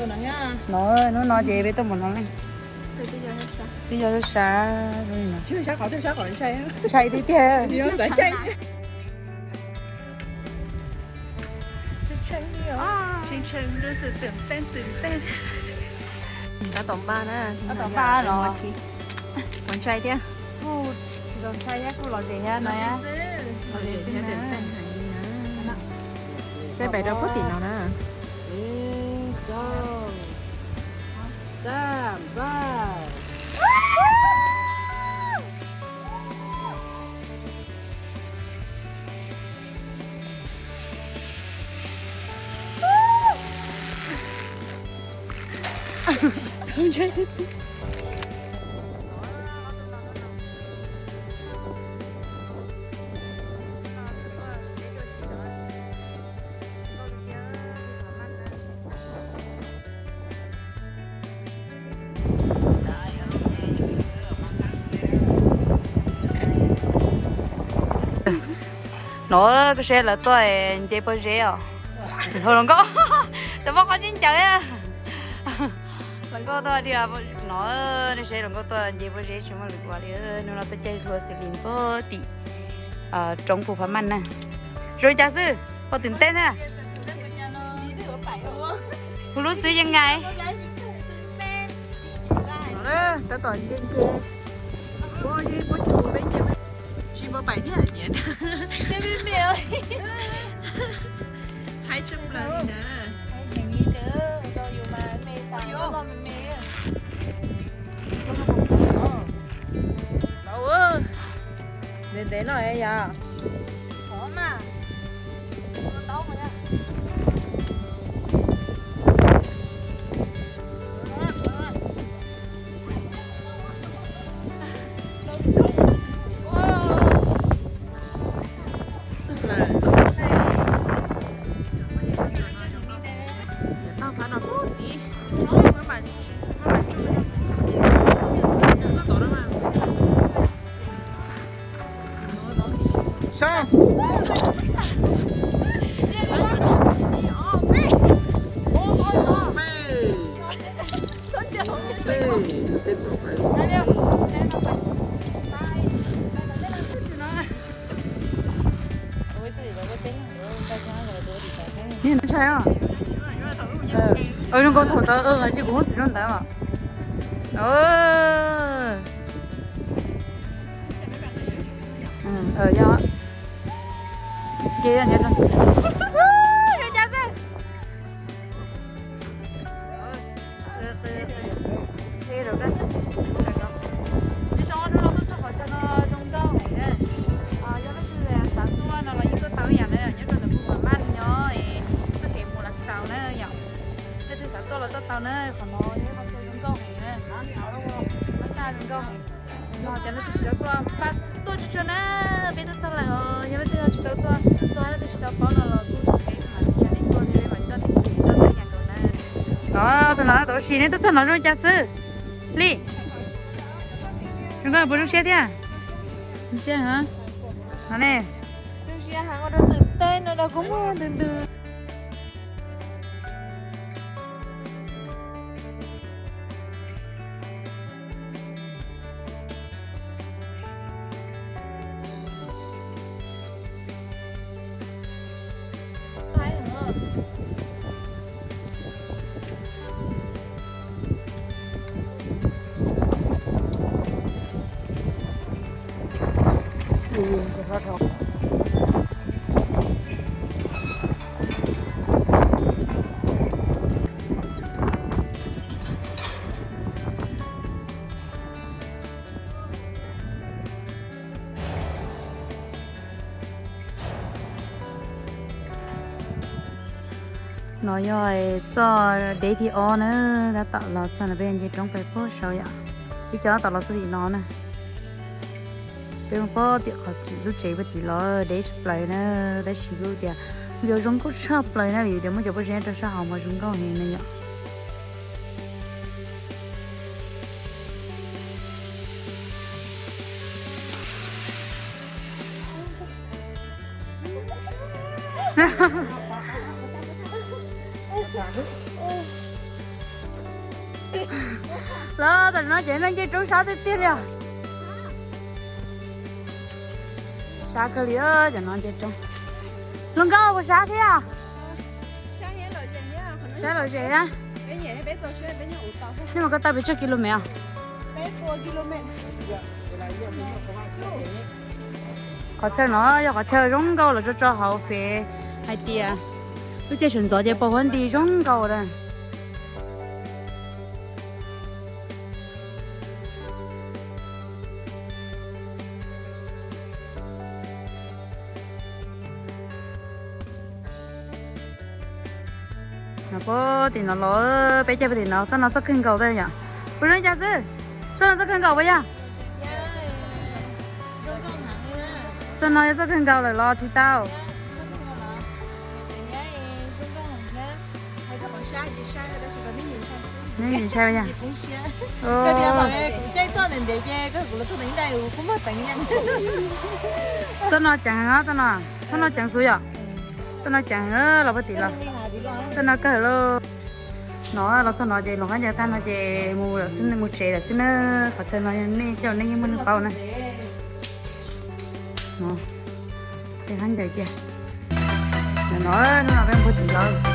No, hnub no ces peb tuaj mus no ne. Twb yog sab, ntshai tiag tiag. Tab tom npaj na, tab tom npaj no. Kuv ntshai thiab. Kuj tsis tau ntshai thiab, kuj lom zem thiab no. Lom zem thiab. Ntshai pais rau puag tim no na. No koj saib lawv tuaj nce pob zeb os. Hluas nkauj, cov poj qhov tsis ncaws. Hluas nkauj tuaj tiag no, nej saib hluas nkauj tuaj nce pob zeb tsis muaj lwm ua li. Hnub no tuaj caij hlua xws li puag tim roob Phu Pha Maj na. Zoo li cas xwb, pom twm teb na. Kuv lub xwb yeej ngai. Tab tom nce nce. Pob zeb pob tsuas peb nce tsis muaj pais thiab niam. Haib tshaj plaws li na. Ntev ntev no yom. Txog plaws, yav tag phab no puag tid, maj mam tsuj, txog tod no mas. Saib. Ntshai os. Zoo nkaus thaum ntawd, tsis kuv hub xwm zoo ntawd os. Yog. Ces zoo cas xwb. Zoo no tuaj txog qhov chaw no zoo nkauj heev na. Yog leej twg xav tuaj no los yeej tuaj tau ib yam na, nyob rau ntawm Phu Pha Maj nyob txoj kev mus Lav Xaus na yom. Leej twg xav tuaj los tuaj tau na, qhov no yog qhov chaw zoo nkauj heev na. Pab xaj zoo nkauj heev. Yog tias leej twg tsis tau tuaj, pab tuaj tsuag tsuag na, peb tuaj txog lawm os. Yog leej twg tsis tau tuaj, txog leej twg tsis tau paub no los kuj peb mam li yog nej tuaj thiab peb mam coj nej mus rau tej yam nkaus na. Tus no tau ua si, nej tuaj txog no zoo cas xwb? Li, zoo nkauj puas zoo siab thiab? Zoo siab heev. No ne, zoo siab heev ua rau twm teb no rau kuv muag ntws ntws. No yog txoj deb thib ob na, tab tom los txog no peb nce roob pem puag saud yom. Ib co tab tom los txog tim no na. Peb mus pom tim qhov lub tsev puag tim los deb tshaj plaws na, tab sis kuj tias yog zoo nkauj tshaj plaws na, vim tias muaj cov pob zeb rau sab hauv mas zoo nkauj heev na yom. Los tam no ces nej nce roob sab tiag tiag li os. Sab kawg li cov no nce roob. Hluas nkauj puas sab thiab? Sab lom zem a. Nej mus ko tau pes tsawg kis lus mev os? Qhov chaw no yog qhov chaw zoo nkauj los tso tso hauv fev hais tias lub caij sawv ntxov ces pom huab nti zoo nkauj a. No puag tim no los peb caij puag tim no txoj no txoj kawg nkaus tas yom. Puas zoo li cas xwb? Txoj no txoj kawg nkaus puas yog? Txoj no yog txoj kawg nkaus lawm los tsis tau? Neb ntshai yog? Txoj no ceev, txoj no, txoj no ceev xwb yom. Txoj no ceev los puag tim los. Txoj no kawg lauj. No los txog no ces luag qab ncaws tag no ces mus lawm xwb, mus tsev lawm xwb na. Qhov chaw no nej coj nej yeej muaj neeg paub na. Tej qab ncaws cia. No, hnub no peb mus puag tim los.